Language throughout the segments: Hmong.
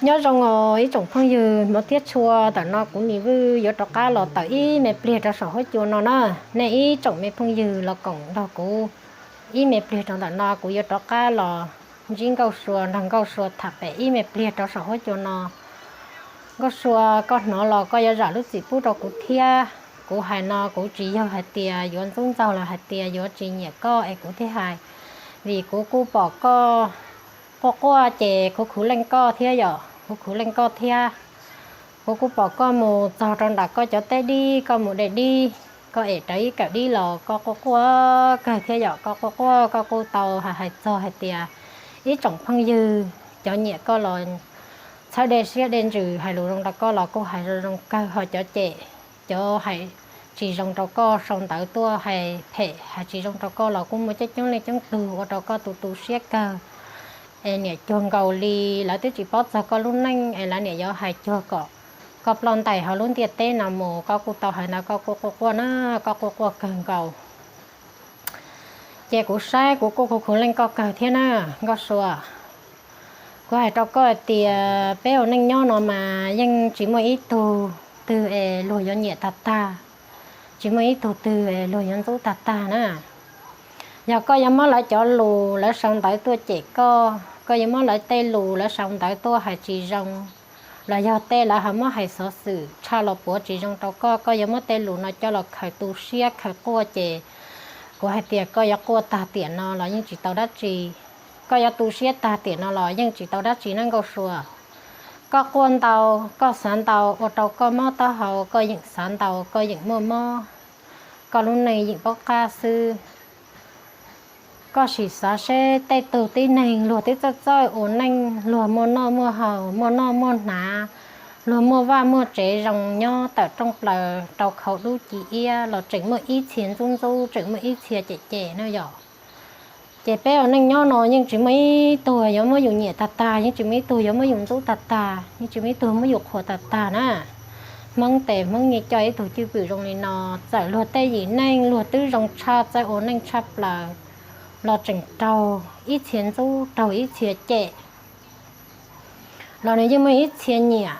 Nyob zoo os ib tsoom phooj ywg hmov thiab tshua, ntawm no kuv Nis Vwj yuav rov qab los tawm ib me pliag rau saum huab cua no na. Nej ib tsoom me phooj ywg los koom nrog kuv ib me pliag rau ntawm no, kuv yuav rov qab los ntsib Nkauj Sua, nrog Nkauj Sua tham pem ib me pliag rau saum huab cua no. Nkauj Sua, koj hnov los koj yuav zam lub txim pub rau kuv thiab. Kuv hais no kuv tsis yog hais tias yuav ntxub ntxaug los hais tias yuav tsis nyiam koj es kuv thiaj hais, vim kuv kuj pom koj quaj quaj ces kuv khuv leej koj thiab yom, kuv khuv leej koj thiab. Kuv kuj pom koj mus txog rau nram koj cov teb dib, koj mus de dib, koj em rawv ib kawm dib los koj quaj quaj kawg thiab yom, koj quaj quaj koj kuj tau hais hais txog hais tias ib tsoom phooj ywg cov nyiam koj los txhawb de siab de ntsws hais lus zoo rau koj los kuj hais zoo zoo kawg, ho cov cem, cov hais tsis zoo rau koj sau ntawv tuaj hais phem hais tsis zoo rau koj los kuj muaj coob coob leej coob tug ua rau koj tu tu siab kawg. Es niam cuag nkaus li lawv twb tsis paub txog koj lub neej es lawv niam yuav hais cuag kom koj ploj ntais hauv lub ntiaj teb no mus, koj kuj tau hais ntawd koj kuj quaj quaj na, koj quaj quaj kawg nkaus. Ces kuv saib kuv kuj khuv khuv leej koj kawg thiab na, Nkauj Sua. Kuv hais rau koj hais tias peb ua neej nyob no mas yeej tsis muaj ib tug twg es luag yuav nyiam tag tag, tsis muaj ib tug twg es luag yuav ntxub tag tag na. Yog koj yuav muab lawv cov lus lawv sau ntawv tuaj cem koj, koj yuav muab lawv tej lus lawv sau ntawv tuaj hais tsis zoo, los yog tej lawv ho muab hais xov xwm tshaj los puav tsis zoo rau koj, koj yuav muab tej lus no coj los khaws tu siab khaws quaj ces kuv hais tias koj yuav quaj tag tiam no los yeej tsis tau dab tsi. Koj yuav tu siab tag tiam no los yeej tsis tau dab tsi na Nkauj Sua. Koj quaj ntau, koj xav ntau ua rau koj mob taub hau, koj yeem xav ntau koj yeem muaj mob, koj lub neej yeem paub qab xwb. Koj sim xav seb tej tug tib neeg luag twb txawj txawj ua neej, luag muaj noj muaj haus, muaj noj muaj hnav, luag muaj vaj muaj tsev zoo nyob tawm rooj plaws rau khau dub ci iab los tseem muaj ib txhia ntxub ntxub, tseem muaj ib txhia cem cem na yom. Ces peb ua neej nyob no yeej tsis muaj ib tug yuav muab yus nyiam tag tag, yeej tsis muaj ib tug yuav muab yus ntxub tag tag, yeej tsis muaj ib tug muab yus qhuas tag tag na. Hmoob tes Hmoob nyias coj ib tug cwj pwm zoo li no, txawm luag tej yim neej luag twb zoo tshaj, txawj ua neej tshaj plaws los tseem raug ib txhia ntxub raug ib txhia cem, los nws yeej muaj ib txhia nyiam,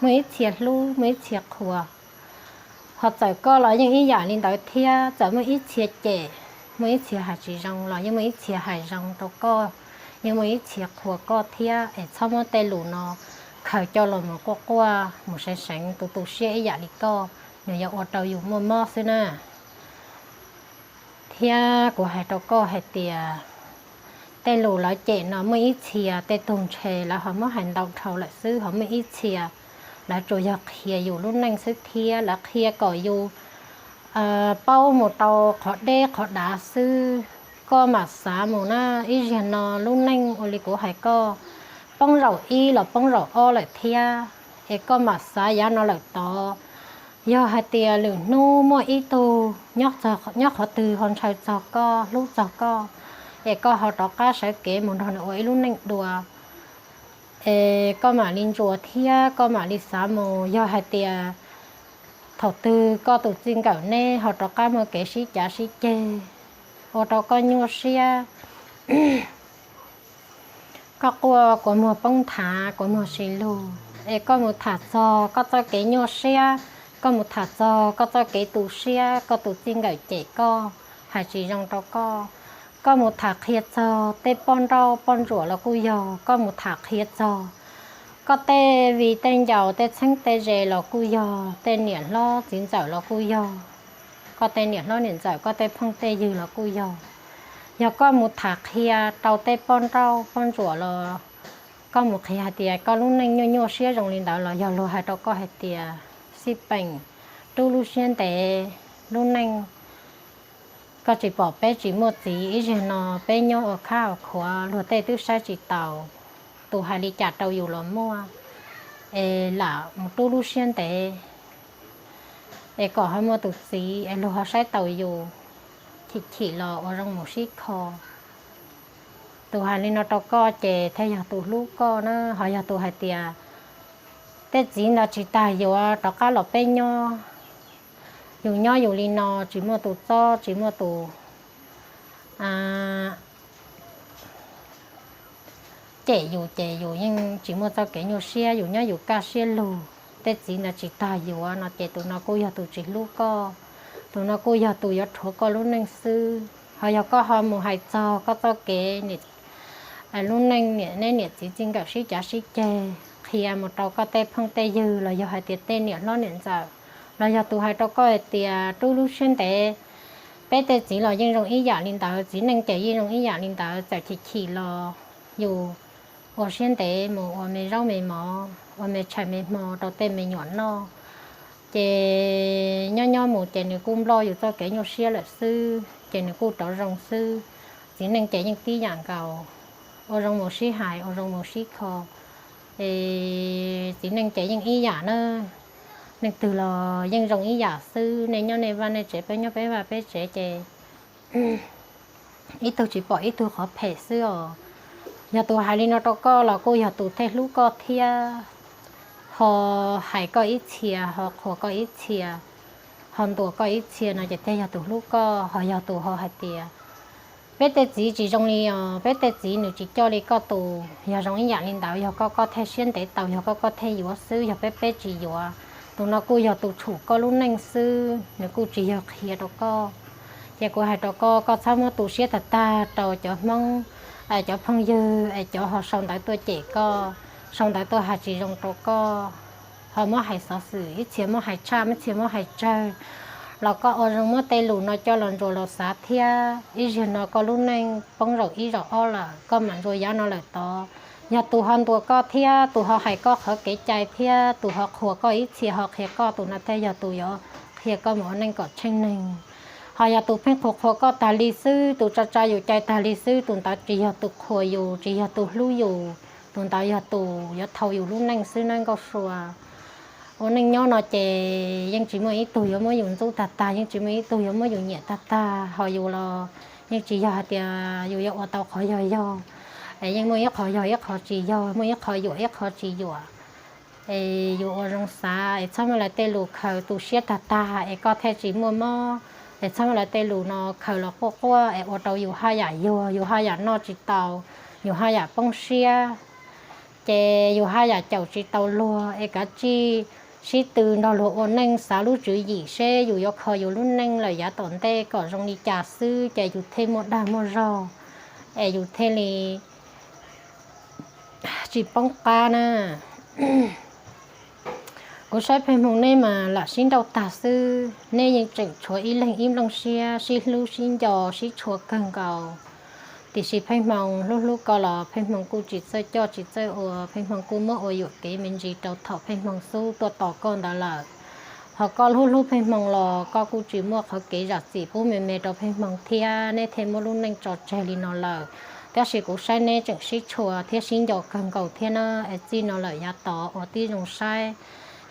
muaj ib txhia hlub, muaj ib txhia qhuas. Ho txawm koj los yeej ib yam li ntawd thiab, txawm muaj ib txhia cem, muaj ib txhia hais tsis zoo los yeej muaj ib txhia hais zoo rau koj, yeej muaj ib txhia qhuas koj thiab. Es txhob muab tej lus no khaws coj los mus quaj quaj mus seev seev tu tu siab ib yam li koj, nws yuav ua rau yus muaj mob xwb na. Thiab kuv hais rau koj hais tias tej lus lawv cem no muaj ib txhia tej tug ntshe lawv ho muab hais ntau dhau lawm xwb, ho muaj ib txhia lawv tsuas yog qhia yus lub neej xwb thiab lawv qhia kom yus paub mus rau qhov deb qhov dav xwb. Koj mam xav mus na, ib zaug no lub neej ua li kuv hais koj, poob zaum ib los poob zaum ob lawm thiab, es koj mam xav yav no lawm tod. Yog hais tias lwm hnub muaj ib tug nyob qhov twg ho ntshaw txog koj, hlub txog koj, es koj ho rov qab sawv kev mus nrog nws ua ib lub neej dua, es koj mam li ntsuas thiab koj mam li xav mus. Yog hais tias thaum twg koj tus txij nkawm neb ho rov qab muaj kev sib cav sib ceg, ua rau koj nyuaj siab, koj quaj kua muag poob nthav kua muag si lug, es koj mus tham txog koj txoj kev nyuaj siab, koj mus tham txog koj txoj kev tu siab, koj tus txij nkawm cem koj, hais tsis zoo rau koj, koj mus tham qhia txog tej poj nrauj poj ntsuam los kuj yog, koj mus tham qhia txog koj tej viv tej ncaus tej txheeb tej ze los kuj yog, tej niam hlob txiv ntxawm los kuj yog, koj tej niam hlob niam ntxawm koj tej phooj tej ywg los kuj yog. Yog koj mus tham qhia rau tej poj nrauj poj ntsuam los koj mus qhia hais tias koj lub neej nyuaj nyuaj siab zoo li ntawd los yog luag hais rau koj hais tias xij peem, rub lub siab ntev, lub neej koj tsis pom peb tsis muaj txiv ib zaug no peb nyob ua khab ua khuav luag tej twb saib tsis taus, tus hais li cas rau yus los muaj, es lam mus rub lub siab ntev es kom ho muaj tus txiv es luag ho saib taus yus, chim chim los ua zoo mus sib kho. Tus hais li no rau koj ces thiaj yog tus hlub koj na, ho yog tus hais tias tej txiv ntawd tsis tas yuav rov qab los peb nyob, yus nyob yus li no tsis muaj tus txob tsis muaj tus cem yus ces yus yeej tsis muaj txoj kev nyuaj siab, yus nyob yus kaj siab lug. Tej txiv ntawd tsis tag yuav no ces tus no kuj yog tus tsis hlub koj, tus no kuj yog tus yuav rhuav koj lub neej xwb. Ho yog koj ho mus hais txog koj txoj kev lub neej niam neb niam txiv txij nkawm sib cav sib ceg, qhia mus rau koj tej phooj tej ywg los yog hais tias tej niam hlob niam ntxawm, los yog tus hais rau koj hais tias rub lub siab ntev, peb tej txiv los yeej zoo ib yam li ntawd, txiv neej ces yeej zoo ib yam li ntawd, txawm chim chim los yus ua siab ntev mus ua me zaub me mov, ua me tshais me hmo rau tej me nyuam noj. Ces nyob nyob mus ces nws kuj nploj yus txoj kev nyuaj siab lawm xwb, ces nws kuj rov zoo xwb. Txiv neej ces yeej tib yam nkaus, ua zoo mus sib hais, ua zoo mus sib kho. Es txiv neej ces yeej ib yam na, neeg twg los yeej zoo ib yam xwb. Nej nyob nej vaj nej tsev, peb nyob peb vaj peb tsev ces ib tug tsis pom ib tug qhov phem xwb os. Yog tus hais li no rau koj los kuj yog tus thiaj hlub koj thiab, ho hais koj ib txhia, ho qhuas koj ib txhia, ho ntuas koj ib txhia no ces thiaj yog tus hlub koj. Ho yog tus ho hais tias peb tej txiv tsis zoo li os, peb tej txiv nws tsis coj li koj tus, yog zoo ib yam li ntawd, yog koj koj thiaj siab ntev tau, yog koj koj thiaj yuav xwb, yog peb peb tsis yuav. Tus no kuj yog tus tshum koj lub neej xwb, nws kuj tsis yog qhia rau koj. Ces kuv hais rau koj, koj txhob muab tu siab tag tag rau cov Hmoob, cov phooj ywg es cov ho sau ntawv tuaj cem koj, sau ntawv tuaj hais tsis zoo rau koj, ho muab hais xov xwm, ib txhia muab hais tshaj, ib txhia muab hais tsawg, los koj ua zoo muab tej lus no coj los ntsuas los xav thiab. Ib zaug no koj lub neej poob zaum ib zaum ob lawm, koj mam ntsuas yav no lawm tod. Yog tus ho ntuas koj thiab, tus ho hais koj qhov kev cai thiab, tus ho qhuas koj ib txhia ho qhia koj, tus no thiaj yog tus yuav qhia koj mus ua neej kom tsheej neeg. Ho yog tus pheej qhuas qhuas koj tag li xwb, tus tsa tsa yus cai tag li xwb, tus ntawd tsis yog tus qhuas yus, tsis yog tus hlub yus, tus ntawd yog tus yuav thau yus lub neej xwb nawb nkauj sua. Ua neej nyob no ces yeej tsis muaj ib tug yuav muab yus ntxub tag tag, yeej tsis muaj ib tug yuav muab yus nyiam tag tag. Ho yus los yeej tsis yog hais tias yus yuav ua tau qhov yog yog, es yeej muaj ib qho yog ib qho tsis yog, muaj ib qho yuam ib qho tsis yuam. Es yus ua zoo xav es txhob muaj lawv tej lus khaws tu siab tag tag es koj thiaj tsis muaj mob. Es txhob muaj lawv tej lus no khaws los quaj quaj es ua rau yus haj yam yuag, yus haj yam noj tsis tau, yus haj yam poob siab, ces yus haj yam caum tsis tau luag. Es kav tsij sib tw nrog luag ua neej, xav lub tswv yim seb yus yuav kho yus lub neej lawm yav tom ntej kom zoo li cas xwb ces yus thiaj muaj dag muaj zog, es yus thiaj li tsis poob qab na. Kuv saib pheej hmoo neb mas lam sib nrauj tag xwb, neb yeej tseem tshuav ib leeg ib nplooj siab sib hlub sib nco sib tshua kawg nkaus. Tiam sis pheej hmoo hlub hlub koj los pheej hmoo kuj tsis txawj coj tsis txawj ua, pheej hmoo kuj muab ua yuam kev me ntsis rau thaum pheej hmoo xub tuaj tos koj ntawd lawm. Ho koj hlub hlub pheej hmoo los koj kuj tsis muaj qhov kev zam txim pub me me rau pheej hmoo thiab, neb thiaj muab lub neej tso tseg li no lawm. Tab sis kuv saib neb tseem sib tshua thiab sib nco kawg nkaus thiab na, es txij no lawm yav tod ua tib zoo saib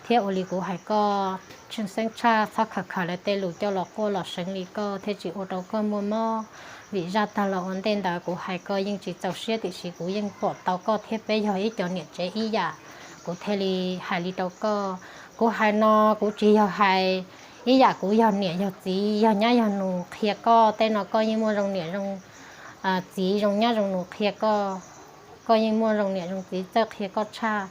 thiab ua li kuv hais koj, tshwj xeeb tshaj txhob khaws khaws lawv tej lus coj los quaj los seev li koj thiaj tsis ua rau koj muaj mob. Vim zaj tag los ua ntej ntawd kuv hais koj yeej tsis txaus siab, tiam sis kuv yeej pom tau koj thiab peb yog ib cov niam tsev ib yam, kuv thiaj li hais li rau koj. Kuv hais no kuv tsis yog hais ib yam kuv yog niam yog txiv yog nyab yog nus qhia koj, tej no koj yeej muaj zoo niam zoo txiv zoo nyab zoo nus qhia koj, koj yeej muaj zoo niam zoo txiv txawj qhia koj tshaj.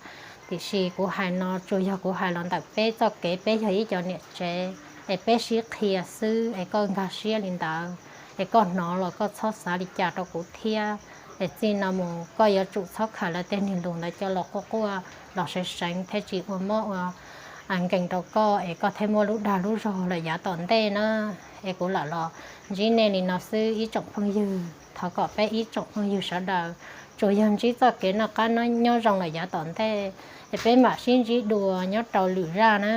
Tiam sis kuv hais no tsuas yog kuv hais los ntawm peb txoj kev, peb yog ib cov niam tsev es peb sib qhia xwb, es koj nkag siab li ntawd, es koj hnov los koj txhob xav li cas rau kuv thiab. Es txij no mus koj yuav tsum txhob khaws lawv tej niag lus ntawd coj los quaj quaj los seev seev thiaj tsis ua mob ua nkees rau koj, es koj thiaj muaj lub dag lub zog lawm yav tom ntej na. Es kuv lam los ntsib nej li no xwb ib tsoom phooj ywg, thov kom peb ib tsoom phooj ywg sawv daws tsuas yog ntsib txoj kev noj qab nyob zoo lawm yav tom ntej, es peb mam sib ntsib dua nyob rau lwm zaj na.